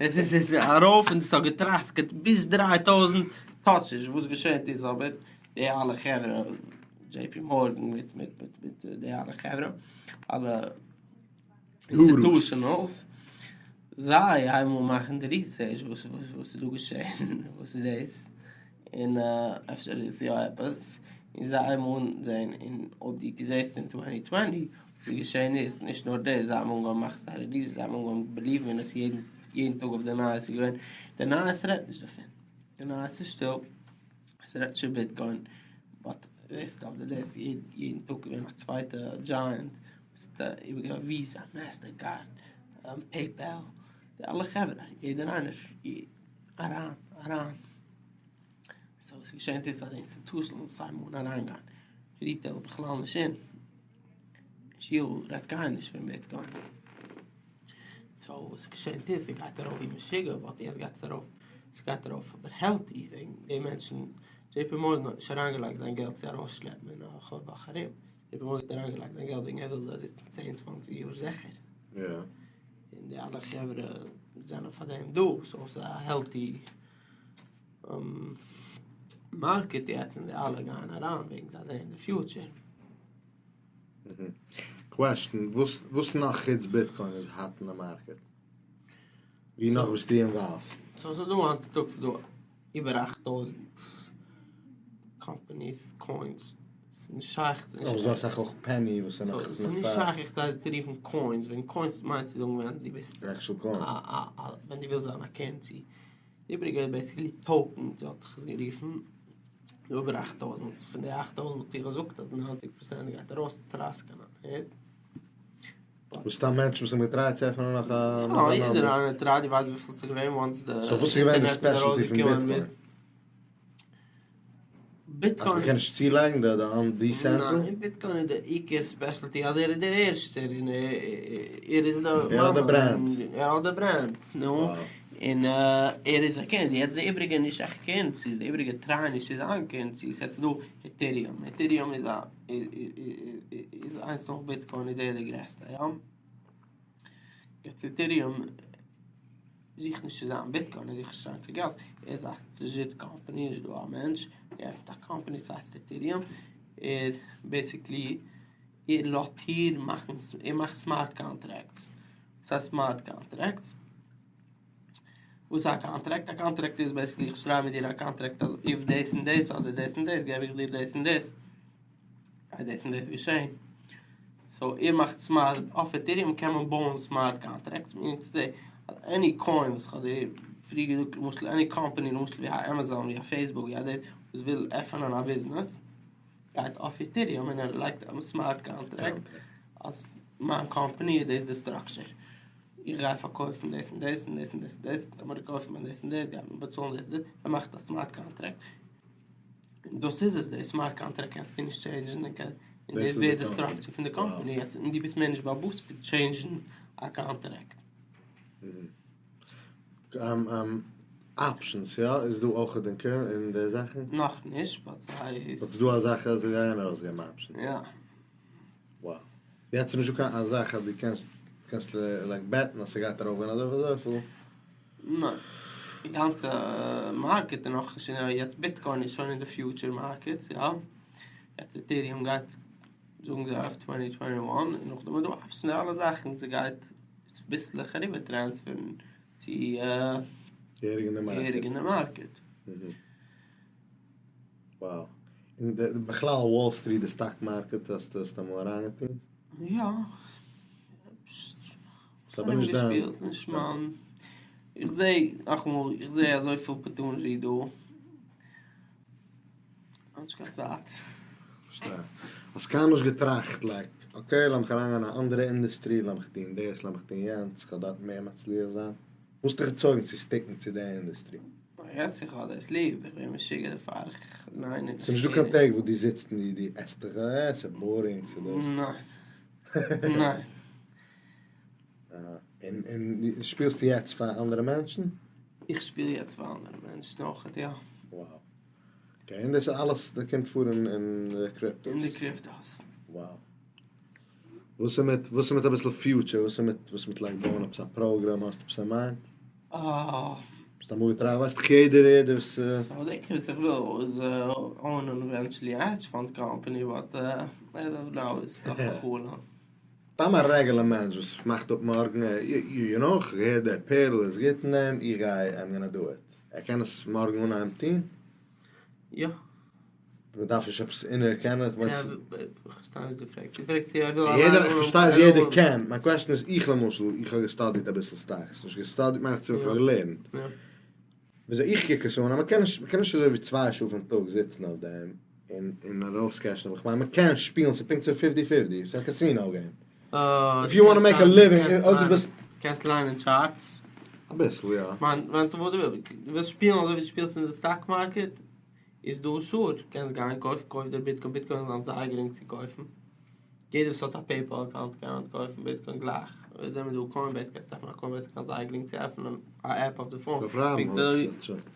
עס איז ארויף און עס האט געטראסקעט ביז 3000, טאטש נישט, וואס געשעט איז אבער, די אלע חברה, דזשעי פי מארגן מיט מיט מיט די אלע חברה, אלע אינסטיטושענעלס, זיי הייבן אן מאכן די ריסערטש וואס וואס איז דא געשען, וואס איז דאס, און אפשר איז יא עפעס, און זיי הייבן אן זען, און אויב דו זעסט אין twenty twenty וואס איז געשען איז, נישט נאר דאס, זיי האבן אנגעהויבן מאכן זייערע ריסערטש, זיי האבן אנגעהויבן בעליוון אין עס יעדן יעדן טאג אויף די נייעס איז געווען, די נייעס רעדט נישט דערפון, די נייעס איז שטיל, עס רעדט נישט פון ביטקוין, באט זעסט אויף די ליסט יעדן טאג געווען א צווייטע דזשייענט וואס האט איבערגעלאזט וויזא, מעסטער קארד, פעיפעל, די אלע חברה, יעדער איינער אריין אריין, סאו וואס געשענט איז אז די אינסטיטושענס הייבן אן אריינגיין, ריטעיל איז בכלל נישט אין, שול רעדט קיינער נישט פון ביטקוין, סאו וואס געשענט איז ס'גייט ארויף ווי משוגע, באט יעצט גייט עס ארויף, ס'גייט ארויף אבער העלטי, וועגן די מענטשן, דזשעי פי מארגן האט נישט אריינגעלייגט זיין געלט צו ארויסשלעפן אין א וואך ארום, דזשעי פי מארגן האט אריינגעלייגט זיין געלט וועגן ער וויל דארט זיצן צען צוואנציג יאר זיכער. און די אלע חברה זענען פאר דעם דא, סאו ס'איז א העלטי מארקעט יעצט און די אלע גייען אריין וועגן זיי זעען די פיוטשער. קוועשטן, וואס נאך חוץ ביטקוין איז האט אין די מארקעט? ווי נאך ביסטו אינוואלווד? סאו ס'איז דא היינט צוטאגס איז דא איבער 8000 קאמפאניס, קוינס, ס'איז נישט שייך צו אבער ס'דא אסאך אויך פעני וואס איז נאך ס'איז נישט שייך איך זיי צו רופן קוינס, וועגן קוינס מיינט צו זאגן ווען דו ביסט עקשול קוין. א א א ווען דו ווילסט זיין א קערענסי. די איבעריגע איז בעיסיקלי טאוקענס וואלט איך עס גערופן. דא איבער 8000, פון די 8000 וואלט איך געזאגט אז 90% גייט ארויס טראסקענען, הערט? וואס סתם מענטשן וואס האבן געטרייט צו עפענען נאך א נאמבער? יא, יעדער איינער טרייט, דו ווייסט וויפיל ס'איז געווען וואנס די סאו וואס איז געווען די ספעשעלטי פון ביטקוין? ביטקוין אז מ'קען נישט צולייגן די די דיסענטרעל? ניין, ביטקוין איז דער עיקר ספעשעלטי אז ער איז דער ערשטער און ער איז די ער האט די ברענד. ער האט די ברענד, נו. און ער איז א קערענסי, יעצט די איבריגע נישט עכט קערענסיס, די איבריגע טרייען נישט צו זיין קערענסיס, יעצט איז דא איטעריום, איטעריום איז א איז איינס נאך ביטקוין איז ער די גרעסטע יא, יעצט איטעריום זוכט נישט צו זיין ביטקוין ער זוכט נישט צו זיין קיין געלט, ער איז א לעזשיט קאמפאני, נישט דא א מענטש געעפנט א קאמפאני ס'הייסט איטעריום, ער בעסיקלי ער לאזט דיר מאכן ער מאכט סמארט קאנטרעקטס, וואס הייסט סמארט קאנטרעקטס? וואס איז א קאנטרעקט? א קאנטרעקט איז בעסיקלי איך שרייב מיט דיר א קאנטרעקט אז אויב דאס און דאס אדער דאס און דאס געב איך דיר דאס און דאס גייט דאס און דאס געשען. סאו ער מאכט סמארט, אויף איטעריום קען מען בויען סמארט קאנטרעקטס מיינינג טו סעי אז עני קוין וואס כ'האב דיר פריער געזאגט למשל עני קאמפאני למשל ווי א עמעזאן ווי א פעיסבוק ווי א דאס וואס וויל עפענען א ביזנעס גייט אויף איטעריום און ער לייגט א סמארט קאנטרעקט אז מיין קאמפאני איז דאס די סטראקטשער. איך גיי פארקויפן דאס און דאס און דאס און דאס און דאס, טאמער קויפט מען דאס און דאס גייט מען באצאלן דאס און דאס, ער מאכט א סמארט קאנטרעקט, און דאס איז עס, די סמארט קאנטרעקט קענסטו נישט טשעינדזשן, און דאס ווערט די סטראקטשער פון די קאמפאני, יעצט און דו ביסט מער נישט בעל הבית צו טשעינדזשן א קאנטרעקט. אפשענס יא? איז דא אויך אין די זאכן? נאכנישט, באט זיי. באט ס'דא א זאך אז זיי גייען ארויסגעבן אפשענס? יא. Wow. יעצט איז נישטא קיין א זאך אז דו קענסט קענסט לייק בעטן אז ס'גייט ארויפגיין אזויפיל אזויפיל. ניין. די גאנצע מארקעט איז נאכנישט אין יעצט ביטקוין איז שוין אין די פיוטשער מארקעט יא. יעצט איטעריום גייט זאגן זיי אויף twenty twenty one און נאכדעם איז דא אפשענס אלע זאכן ס'גייט. צוביסלעך אריבער טרענספערן צו געהעריג אין די מארקעט. געהעריג אין די מארקעט. Wow. און די בכלל וואל סטריט די סטאק מארקעט האסטו האסטו אמאל אריינגעטון? יא. ס'איז אבער נישט דיין. ארומגעשפילט, נישט מיין. איך זע, נאכאמאל, איך זע אזויפיל אפערטוניטי דא. כ'האב נישט קיין צייט. פארשטיי. האסט קיינמאל נישט געטראכט לייק, אקעי לאמיך אריינגיין אין א אנדערע אינדוסטרי, לאמיך טון דאס, לאמיך טון יענץ, כ'וועל דארט מער מצליח זיין? וואס האט דיך געצויגן צו סטיקן צו די אינדוסטרי? יעצט איך האב דאס ליב, איך בין משוגע דערפאר, איך ליין און ס'איז נישטא קיין טעג וואס דו זיצט און דו עסט דיך, אה, ס'איז בארינג, ס'איז דאס. ניין. ניין. און און שפילסטו יעצט פאר אנדערע מענטשן? איך שפיל יעצט פאר אנדערע מענטשן אויכעט, יא. Wow. אקעי, און דאס איז אלעס דאס קומט פאר אין אין די קריפטאס? אין די קריפטאס. Wow. וואס איז מיט וואס איז מיט אביסל פיוטשער? וואס איז מיט וואס איז מיט לייק בויען עפעס א פראגראם? האסט עפעס אין מיינד? אה. ביסט אמאל געטראכט ווייסט דאך יעדער יעדער וואס. סאו די עיקר וואס איך וויל איז אונען עווענטשעלי א העדזש פאנד קאמפאני באט עז אוו נאו איז נאך א חלום. סתם א רעגולער מענטש וואס מאכט אפ מארגן, יו נאו, איך געהערט דער פערל איז גוט אין דעם, איך גיי, איים גאנא דו איט. ער קען עס מארגן אנהייבן טון? יא. מען דארף נישט עפעס אינערקענען? איך פארשטיי נישט די פרעגסט, דו פרעגסט צו ער וויל אליין. יעדער, איך פארשטיי אז יעדער קען, מיין קוועשטען איז איך למשל, איך האב געסטאדיט אביסל סטאקס, נישט געסטאדיט מיין איך צו איך האב געלערנט. וויאזוי איך קוק עס אן, אז מען קען נישט, מען קען נישט אזוי ווי צוויי שעה פון טאג זיצן אויף דעם און און ארויסקעשן, אבער איך מיין מען קען שפילן, ס'איז פונקט אזוי פיפטי פיפטי, ס'איז א קאסינאו געים. איף יו וואנט טו מעיק א ליווינג, אויב דו ווילסט. קענסט ליינען טשארטס? אביסל יא. כ'מיין ווענדט זיך וואס דו ווילסט, דו ווילסט שפילן אזוי ווי דו שפילסט אין די סטאק מארקעט, איז דא שור, קענסט גיין קויף קויף דיר ביטקוין, ביטקוין איז היינט זייער גרינג צו קויפן, יעדער וואס האט א פעיפאל אקאונט קען היינט קויפן ביטקוין גלייך, אויב זעמיר דא קוינבעיס קענסטו עפענען א קוינבעיס אקאונט זייער גרינג צו עפענען א עפפ אויף די פאון,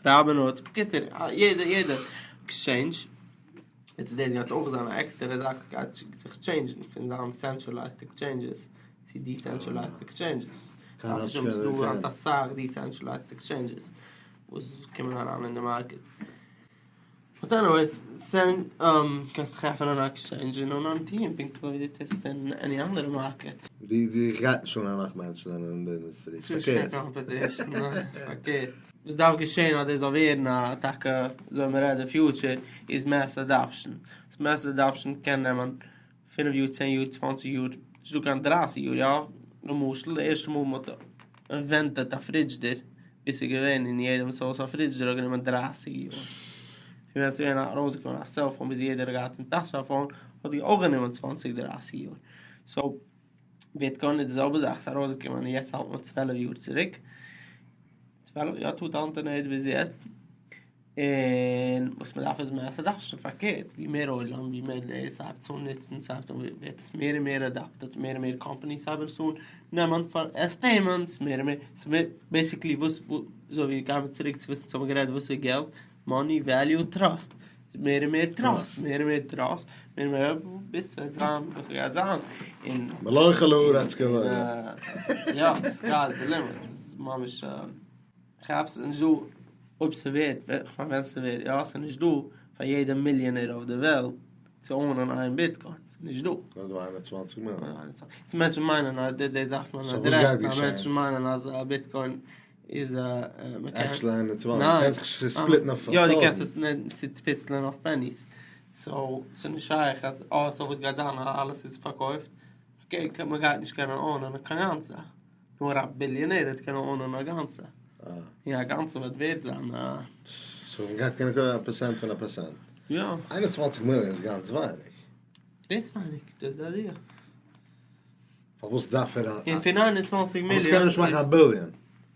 ראבינהוד, בקיצור יעדע יעדע עקסטשעינדזש, יעצט דאס גייט אויך זיין א עקסטערע זאך, סגייט זיך טשעינדזשן פון זיין סענטרעלייזד עקסטשעינדזשעס צו דיסענטרעלייזד עקסטשעינדזשעס, ס'דא היינט אסאך דיסענטרעלייזד עקסטשעינדזשעס. וואס קומען אריין אין די מארקעט. באט עניוועיס, קענסט דיך עפענען א עקסטשעינדזש און אנהייבן טוען פונקט אזוי ווי דו טוסט אין עני אנדערע מארקעט. די די גייט נישט אן אז נאך מענטשן זענען אין די אינדוסטרי. ס'איז נישט קיין קאמפעטישן, ניין, פארקערט. וואס דארף געשען אז דאס זאל ווערן א טאקע אזוי ווי מ'רעדט די פיוטשער איז מעס אדאפשן. מעס אדאפשן קען נעמען פינף יאר, צען יאר, צוואנציג יאר, נישט דא קיין דרייסיג יאר, יא, למשל די ערשטע מאל מ'האט אינווענטעט א פרידזשדער, ביז ס'איז געווען אין יעדעמ'ס הויז א פרידזשדער האט גענומען דרייסיג יאר, פון ווען ס'איז געווען ארויסגעקומען א סעלפאון ביז יעדער האט געהאט אין טאש א פאון האט אויך גענומען צוואנציג דרייסיג יאר, סאו ביטקוין איז די זעלבע זאך, ס'איז ארויסגעקומען יעצט האלט מען צוועלף יאר צוריק, צוועלף יא טו טאוזענד עיט ביז יעצט. און וואס מען דארף איז מער אדאפשן, פארקערט ווי מער עולם ווי מער דאס הייבט אן נוצן ס'הייבט אן ווערט עס מער און מער אדאפטעד מער און מער קאמפאניס הייבן עס אן נעמען פאר עז פעימענטס מער און מער ס'איז מער בעסיקלי וואס אזוי ווי גיימער צוריק צו וואס אונז האבן גערעדט וואס איז געלט מאני וועליו טראסט מער און מער טראסט מער און מער טראסט מער און מער ביז ס'וועט זיין וואס ס'גייט זיין און מלא כל הארץ כבודו. יא סקיי איז די לימיט ס'איז ממש. כאפסט? ס'איז נישט דא אויב ס'ווערט, כ'מיין ווען ס'ווערט יא, ס'איז נישט דא פאר יעדע מיליאנער אויף די וועלט צו אונען איין ביטקוין, ס'איז נישט דא. נאר דא 21 מיליאן. סאו מענטשן מיינען אז דאס דארף מען אדרעסן, אז מענטשן מיינען אז א ביטקוין איז א מ'קען. עקטשעלי 21, קענסט זיך ספליטן אויף טויזנט. יא דו קענסט עס צופיצלען אויף פעניס, סאו ס'איז נישט שייך אז אה סאו וואס גייט זיין אז אלעס איז פארקויפט, אקעי מ'גייט נישט קענען אונען קיין גאנצע. נאר א ביליאנער וועט קענען אונען א גאנצע. און א גאנצע וועט ווערט זיין א. סאו מען גייט קענען קויפן א פערסענט פון א פערסענט. יא. 21 מיליאן איז גאנץ ווייניג. דאס ווייניג, דאס איז די איידיע. פארוואס דארף ער א. און פון 21 מיליאן. פארוואס קען ער נישט מאכן א ביליאן?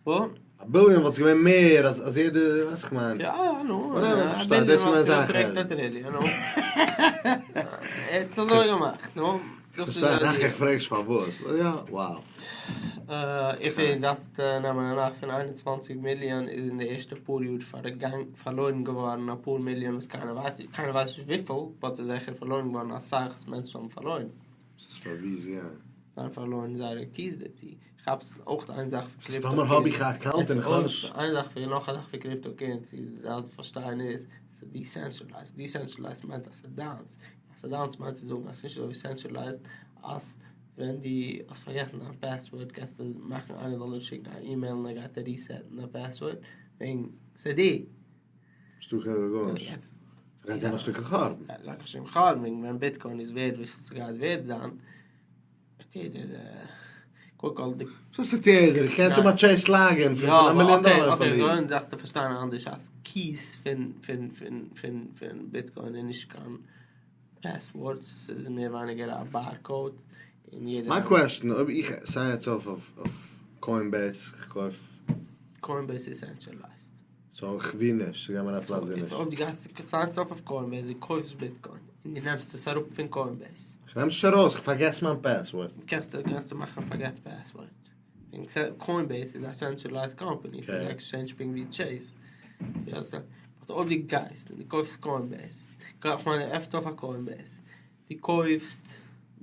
וואס? א ביליאן וואלט געווען מער אז אז יעדער, ווייסט איך מיין. יא יא נו. וואטעווער, איך פארשטיי, דאס איז מיין זאך. פרעגט א טריליאן, נו. ער האט עס אזוי געמאכט, נו. דאס איז די איידיע. איך פרעג נישט פארוואס, יא, wow. איך פיל דארפסט נעמען אין אכט פון 21 מיליאן איז אין די ערשטע פאר יאר פארלוירן געווארן אפאר מיליאן וואס קיינער ווייסט נישט, קיינער ווייסט נישט וויפיל, באט ס'איז זיכער פארלוירן געווארן אסאך וואס מענטשן האבן פארלוירן. ס'איז פאר ווי זיי. זיי האבן פארלוירן זייערע קיס דערצו. כאפסט אויך איין זאך פון קריפטא. טאמער האב איך א אקאונט און איך האב נישט. איין זאך פון נאך א זאך פון קריפטא קורענסי דארפסט פארשטיין איז ס'איז דיסענטרעלייזד, דיסענטרעלייזד מיינט אז ס'איז דיינס, אז ס'איז דיינס מיינט צו זאגן אז ס'איז נישט אזוי ווי סענטרעלייזד אז. ווען דו האסט פארגעסן דיין password קענסטו מאכן איינער זאל דיר שיקן א אימעיל און ער גייט דיר reset ן די password וועגן ס'איז דו. נישטא קיין גארנישט. ס'גייט זיין א שטיקל חורבן. גייט זיין א שטיקל חורבן וועגן ווען Bitcoin איז ווערד וויפיל ס'גייט ווערד זיין וועט יעדער קודם כל די. וואס טוט יעדער? איך קען צום א Chase login פון א מיליאן דאלער פארלירן. Okay, דארפסטו פארשטיין אנדערש אז keys פון פון פון פון פון Bitcoin איז נישט קיין passwords, ס'איז מער ווייניגער א barcode און יעדער. מיין question, אויב איך sign יעצט אויף אויף Coinbase, איך קויף. Coinbase איז centralized. So איך ווי נישט, ס'גייט מיר א פלאץ ווי נישט. אויב דו גייסט sign סט אויף אויף Coinbase, דו קויפסט Bitcoin, און דו נעמסט עס אראפ פון Coinbase. איך נעם עס נישט ארויס, איך פארגעס מיין password. קענסטו קענסטו מאכן forget password. Coinbase איז א centralized company, ס'איז א exchange פונקט ווי Chase. But אויב דו גייסט און דו קויפסט Coinbase, כ'מיין דו עפנסט אויף א Coinbase, דו קויפסט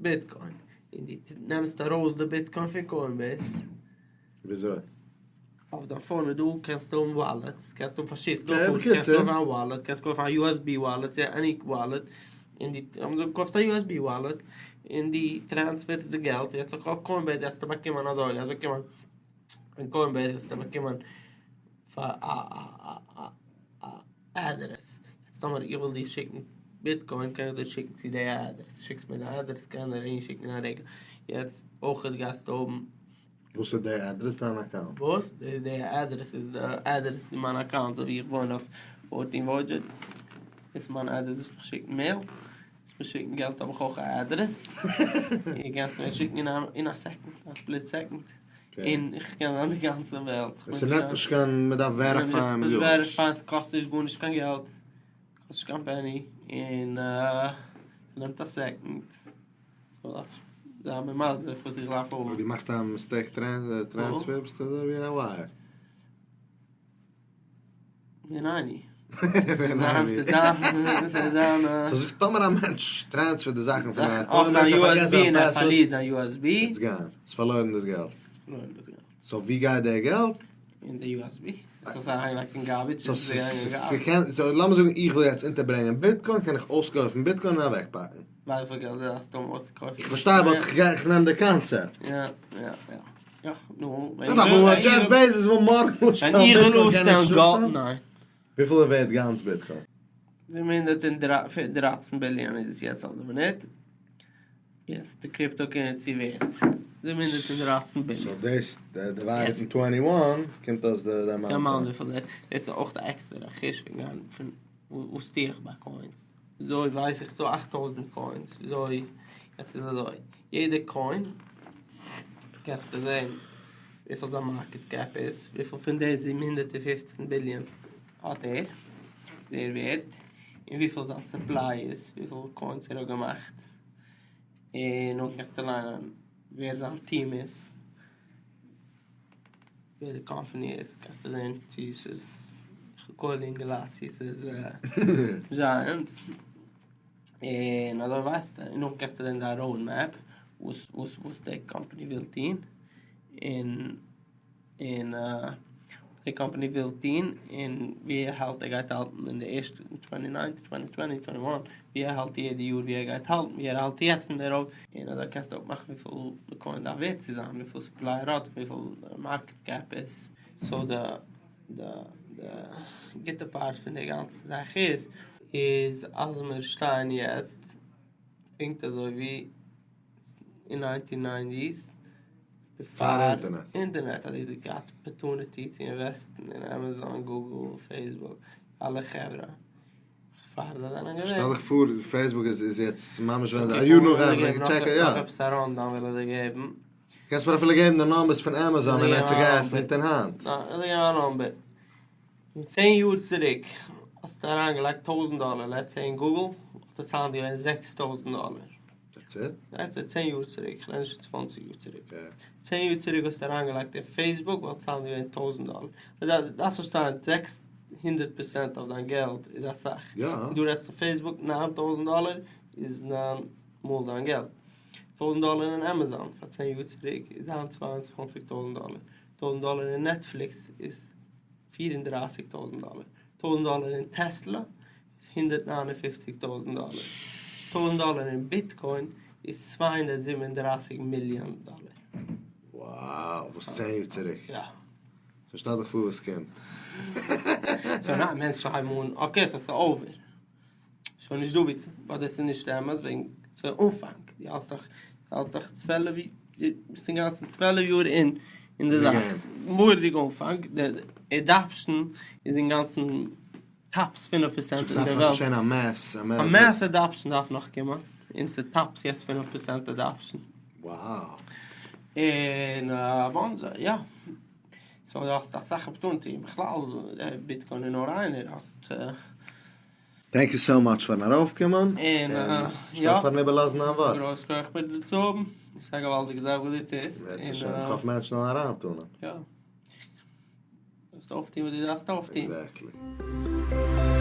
Bitcoin, און דו נעמסט ארויס די Bitcoin פון Coinbase. וויאזוי? אויף דיין phone איז דא, קענסטו האבן wallets, קענסט האבן פארשידענע, קענסט האבן א wallet, קענסט קויפן א USB wallet, צו any wallet, און דו, קויפסט א USB wallet, און דו transfer סט די געלט, יעצט אויף Coinbase גייסטו באקומען אזוי, גייסט באקומען, אין Coinbase גייסטו באקומען פאר א א א address, יעצט טאמער איך וויל דיר שיקן Bitcoin קען איך דיר שיקן צו די address, שיקסט מיר די address קען איך דיר אהין שיקן אין א רגע, יעצט אויכעט גייסטו האבן. וואס איז די address דיין account? וואס? די address איז די address אין מיין account אזוי ווי איך וואוין אויף 14 Voyager איז מיין address ווילסט מיך שיקן mail ווילסט מיר שיקן געלט האב איך אויך א address און קענסט מיר שיקן אין א second א split second און איך קען זיין די גאנצע וועלט. עס נעמט נישט קיין מען דארף verify ען מיט גארנישט. verify ען ס'קאסט נישט גארנישט קיין געלט קאסט נישט קיין penny און ס'נעמט א second. זיי מיר מסביר וואס איך דארף האבן. אויב דו מאכסט א mistake transfer ביסטו אזוי ווי א liar. ווען איני. So זאגסט טאמער א מענטש transfer ט די זאכן פון א אויף זיין USB און ער פארלירט זיין USB. It's gone. האסט פארלוירן דאס געלט. So ווי גייט דער געלט? אין די USB. עס איז אריינגעלייגט אין garbage. So לאמיר זאגן איך וויל יעצט אונטערברענגען Bitcoin קען איך אויסקויפן Bitcoin און אוועקפאקן. וויפיל געלט דארפסטו האבן אויסצוקויפן? איך פארשטיי but איך נעם די קאנצעפט. יא יא יא. יא נו. ווען Jeff Bezos וויל מארגן אויפשטעלן Bitcoin קען ער עס אויפשטעלן? ניין. וויפיל איז ווערט גאנץ Bitcoin? 713 ביליאן איז עס יעצט אויף די מינוט. יעצט די cryptocurrency ווערט 713 ביליאן. So דאס divided אין 21 קומט אויס די amount. די amount וויפיל דאס איז אויך א עקסטערע חשבון גיין פון וואס טו איך ביי coins. וויאזוי ווייס איך ס'דא 8000 coins וויאזוי יעצט איז אזוי יעדע coin קענסטו זען וויפיל זיין market cap איז וויפיל פון די 715 ביליאן האט ער דער ווערט און וויפיל זיין supply איז וויפיל coins ער האט געמאכט און נאכדעם קענסטו ליינען ווער זיין team איז ווער די קאמפאני איז קענסטו זען צו ס'איז כולל אינגעלייט צו ס'איז giants און אזוי ווייסטו און נאכדעם קענסטו זען זיין road map וואס וואס וואס די קאמפאני וויל טון און און די קאמפאני וויל טון און ווי ער האלט ער גייט האלטן אין די ערשטע 2019, 2020, 2021 ווי ער האלט יעדע יאר ווי ער גייט האלטן ווי ער האלט יעצט אין די road און אזוי קענסטו אפמאכן וויפיל די coin דארף ווערט צו זיין וויפיל supply ער האט וויפיל market cap איז. So די די די גוטע part פון די גאנצע זאך איז איז אז מיר שטייען יעצט פונקט אזוי ווי אין 1990s פאר אינטערנעט האט די געהאט opportunity צו invest ן אין Amazon, Google, Facebook, אלע חברה. פאר זיי זענען געווען. שטעל דיך פאר Facebook איז יעצט ממש ווען א יאר נאך ווען איך check יא. נאך עפעס א rundown וויל ער דיר געבן. קענסט מיר אפילו געבן די numbers פון Amazon ווען ער האט זיך געעפנט אין היינט. ניין, איך גיב א number. אין 10 יאר צוריק האסטו אריינגעלייגט 1000 דאלער let's say אין Google, וואלט עס היינט געווען 6000 דאלער. That's it? That's it, 10 יאר צוריק, איך רעד נישט פון 20 יאר צוריק. 10 יאר צוריק האסטו אריינגעלייגט אין Facebook, וואלט עס היינט געווען 1000 דאלער. דארפסט פארשטיין, 600% אויף דיין געלט איז אסאך. יא. דו רעדסט פון Facebook, 9000 דאלער איז 9 מאל דיין געלט. 1000 דאלער אין Amazon פאר 10 יאר צוריק איז היינט 22.000 דאלער. 1000 דאלער אין Netflix איז 34.000 דאלער. 1000 דאלער אין Tesla איז 159.000 דאלער. 1000 דאלער אין Bitcoin איז 237 מיליאן דאלער. Wow, וואס 10 יאר צוריק? יא. So שטעל דיך פאר וואס קומט. So ניין, מענטשן הייבן אן, okay, ס'איז over. שוין נישט דא ווי צו, but דאס איז נישט אמת, וועגן ס'איז אנפאנג. דו האלטסט דאך, דו האלטסט דאך 12, דו ביסט אינגאנצן 12 יאר אין אין די זאך. מורא'דיג אנפאנג, די adoption איז אינגאנצן tops 5% אין די וועלט. שוין א mass, א mass. א mass adoption דארף נאך קומען. אין די tops יעצט 5% adoption. Wow. און וואנזע, יא. So דו האסט אסאך opportunity. בכלל, Bitcoin איז נאר איינער, האסט... Thank you so much פארן ארויפקומען. און יא. פארן איבערלאזן דיין ווארט. גרויס כח מיט דיר צו האבן. ס'איז א געוואלדיגע זאך וואס דו טוסט. איך האף מענטשן זאלן אריינטון. יא. דארפסט אויפטון וואס דו דארפסט אויפטון. Exactly.